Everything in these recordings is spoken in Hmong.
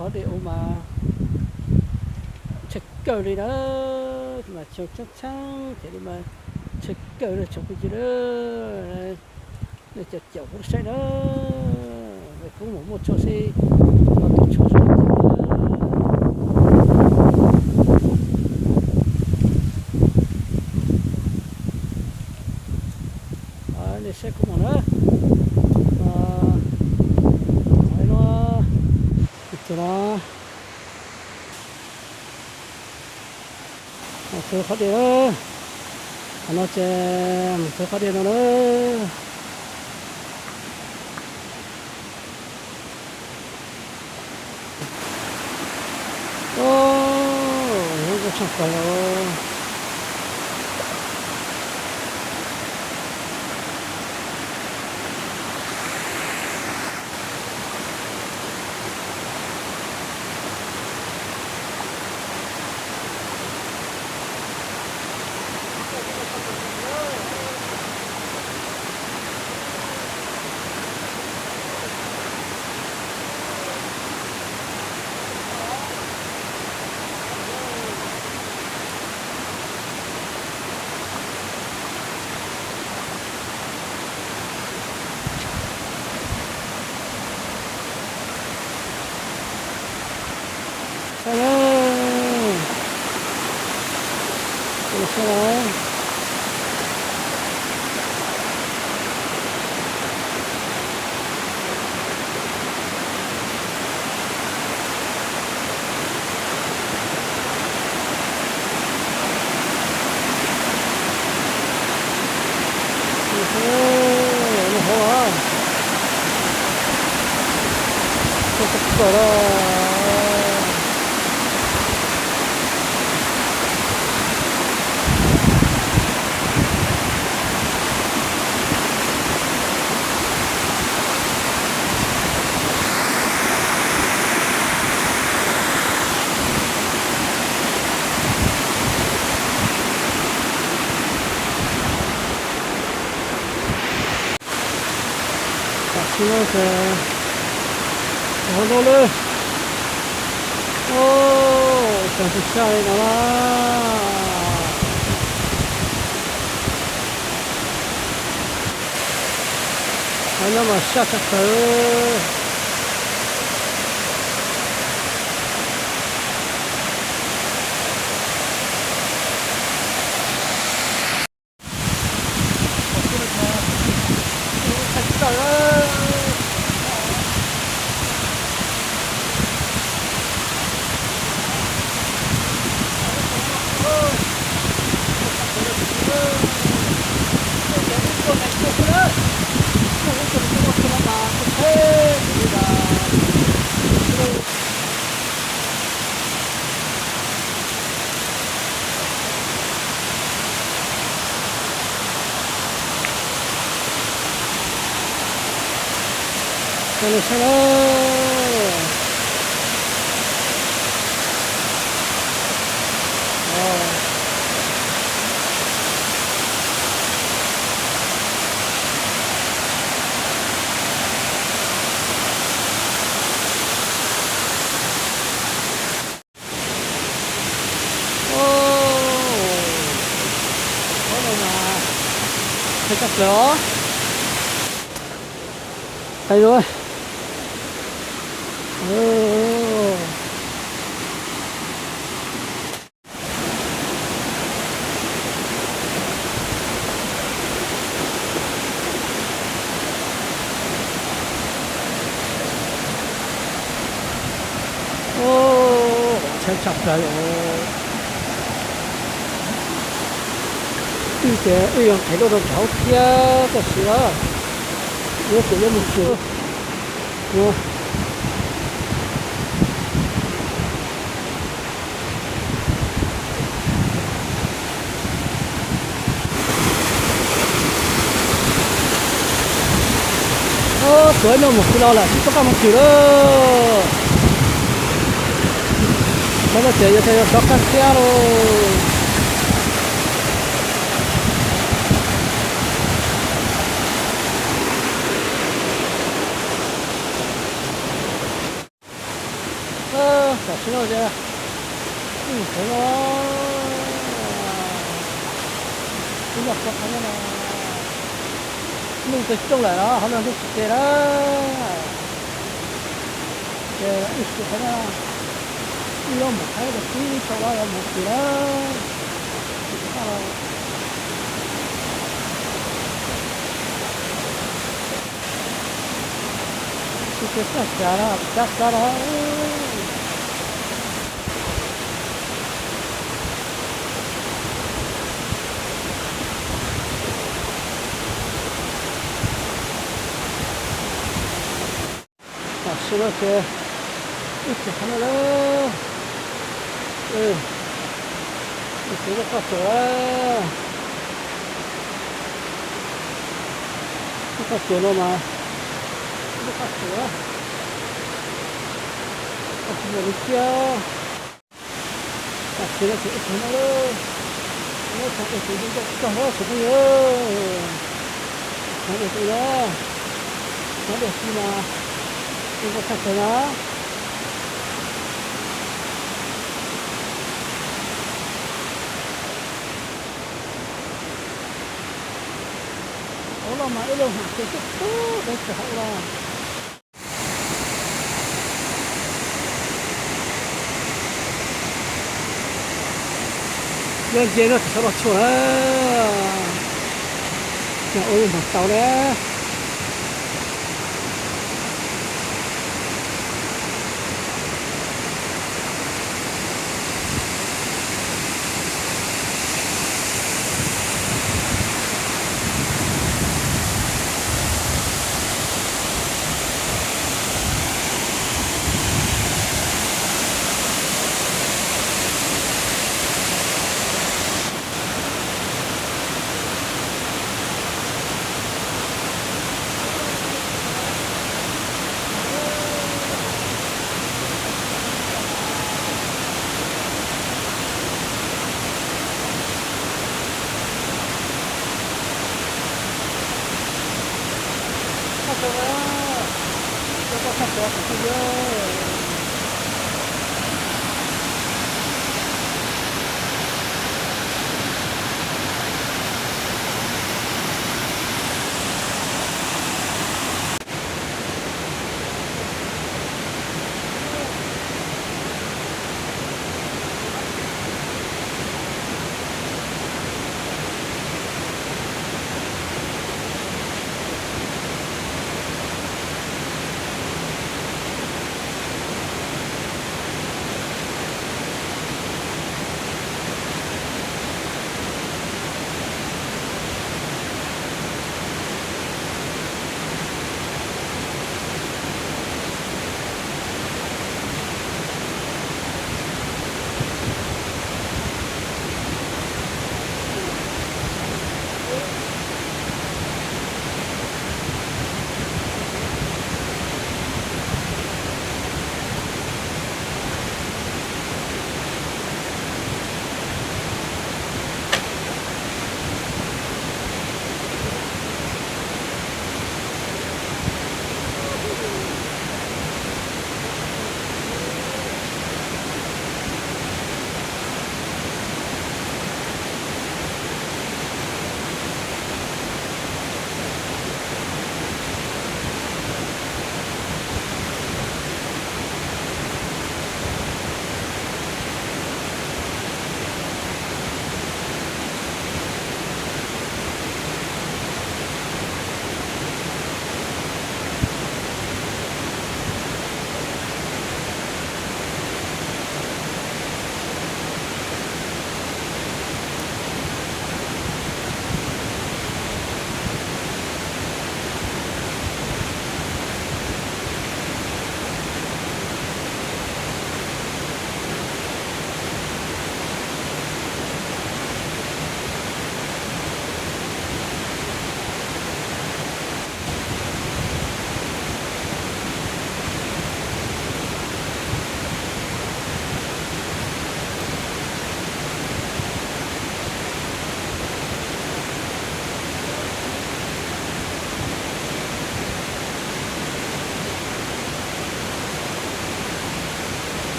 Qhov dej ub mas ntshe kawg li na, mas tshee tshab tshab ces li mas ntshe kawg li tsoom phooj ywg na. Nej caum caum kuv saib na, kuv mus muaj tshuaj seb, tus tshuaj seb. Nej saib kuv mus na, no, tus no. Mus txog qhov dej na, qhov no ces mus txog qhov dej no na. Nyob nkauj tshaj plaws os. Saib na, saib na. Tam sim no ces hauv no lawm. Ua cas tsis saj li no na. Qhov no mas saj tshaj plaws. Cho nej saib na. Qhov no mas qhib tshaj plaws os. Qhib lub. Tshaib tshaj plaws os. Wb ces wb yuav nqhis lub rau nram hauv thiab tab sis na, yuav tsum yuav mus tsuag no. Tuav no mus tsis los lawm, tsis tau qab mus twg lawm. Mas no ces yuav tau yog rov qab thiab lauj. Tam sim no ces wb mus tsev no, wb nyob qhov no, ntuj twb coob lawm na, hauv no ntuj tsis ke na. Ces wb mus qhov no, wb yuav mus Thaib los tib tau los yuav mus tim na. Tsis ke txog cav no, cav xav no. Tam sim no ces wb tsis qhov no lawm. Wb tsis muaj qhov tsuas lawm. Muaj qhov tsuas no mas, muaj qhov tsuas, qhov tsis muaj li thiab. Tam sim no ces wb tsis no lawm. Nyob txog tus zoo nkauj tag lawm tsoom phooj ywg. Txog tus no, txog dej si mas zoo nkauj tshaj plaws na. Hauv no mas ib lub hauv tsev tub tub peb tsis hauv no. Nyob nce no tsis txhob los tshuaj na, yog ua yeej npog tau na.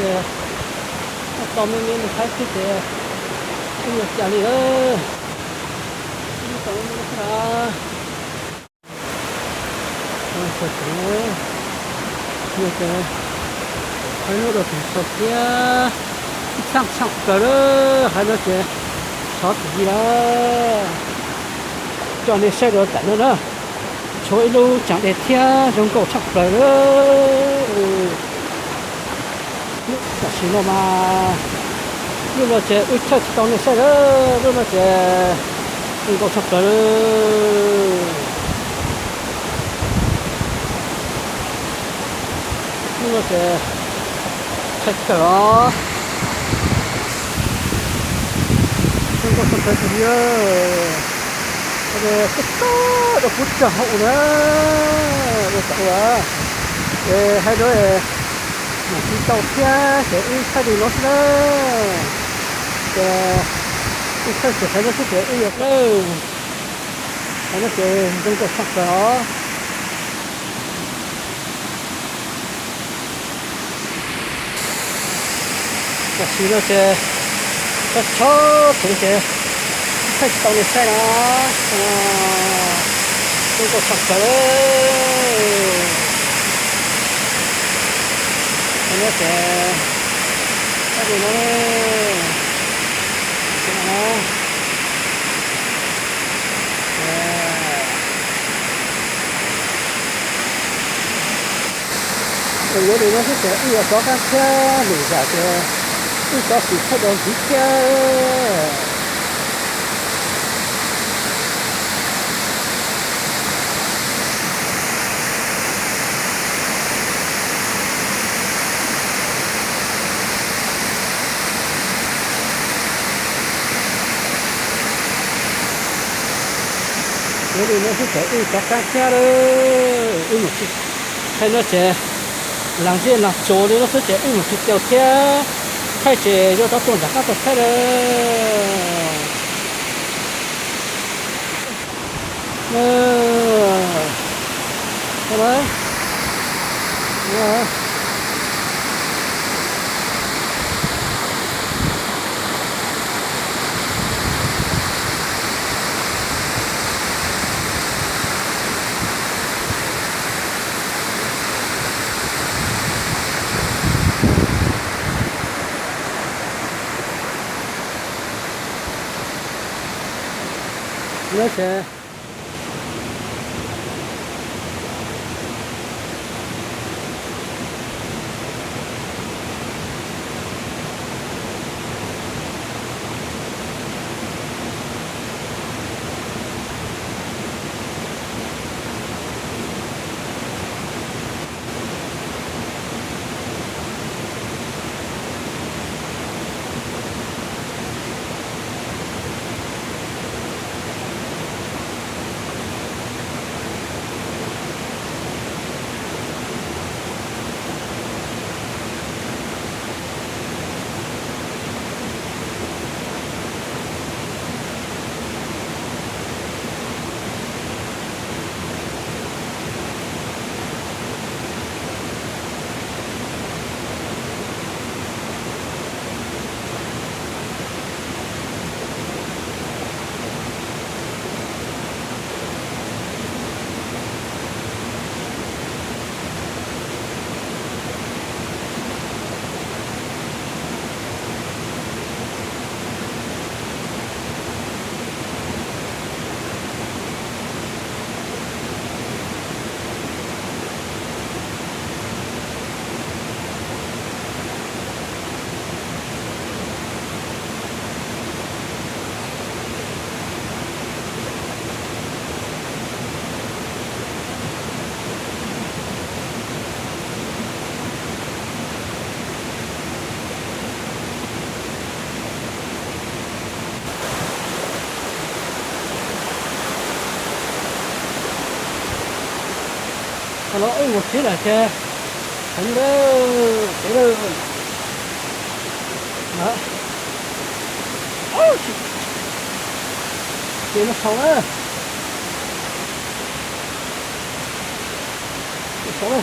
Ces tau me me mus thaib xwb ces wb yuav cas li lawm. Tau me me xwb na. Haib no ces haib lub dua tus sau thiab ib txhaj tshaj plaws lawm, haib no ces xyov twg li lawm. Coj nej saib dua nram no na, tshuav ib lub tsav dej thiab zoo nkauj tshaj plaws lawm. Tam sim no mas lub no ces wb thaij tsis tau nej saib lawm, lub no ces zoo nkauj tshaj plaws lawm. Lub no ces thaij kawg os. Zoo nkauj tshaj plaws tiag li. Txog rau puag tsag hauv na, ua cas ua, es haib no mus tsis tau thiab ces wb thaij li no xwb na. Ces wb thaij ces haib no xwb ces wb yuav lawm. Haib no ces zoo nkauj tshaj plaws os. Tam sim no ces tsob tsho txhuv ces thaij tsis tau nej saib no. Zoo nkauj tshaj plaws. Haib no ces thaij li no. Yuav li no xwb ces wb yuav rov qab thiab, lwm yam ces wb rov sim thaij dua ntxiv thiab. Yuav li no xwb ces wb rov qab thiab lawm, wb mus tsis, thaij no ces lag zej lag tsuas li no xwb ces wb mus tsis tau thiab, thaij ces yuav rov tuaj nram qab tuaj thaij lawm. No ces Qhov no wb mus txhib lawm ces, heev lawm, kev lawm. Ces no saud na, saud na.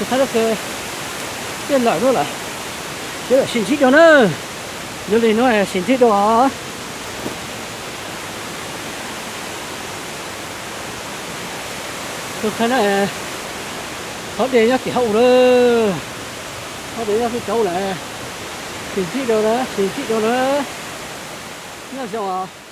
Qhab dab ke tej lawm no lawm, ces lawm sib ntsib dua na. Yog li no sib ntsib dua. Tus qhab na, qhov dej nyob tim hauv ub lawm, qhov dej nyob pem cauv lawm, sib ntsib dua na, sib ntsib dua na. Nyob zoo.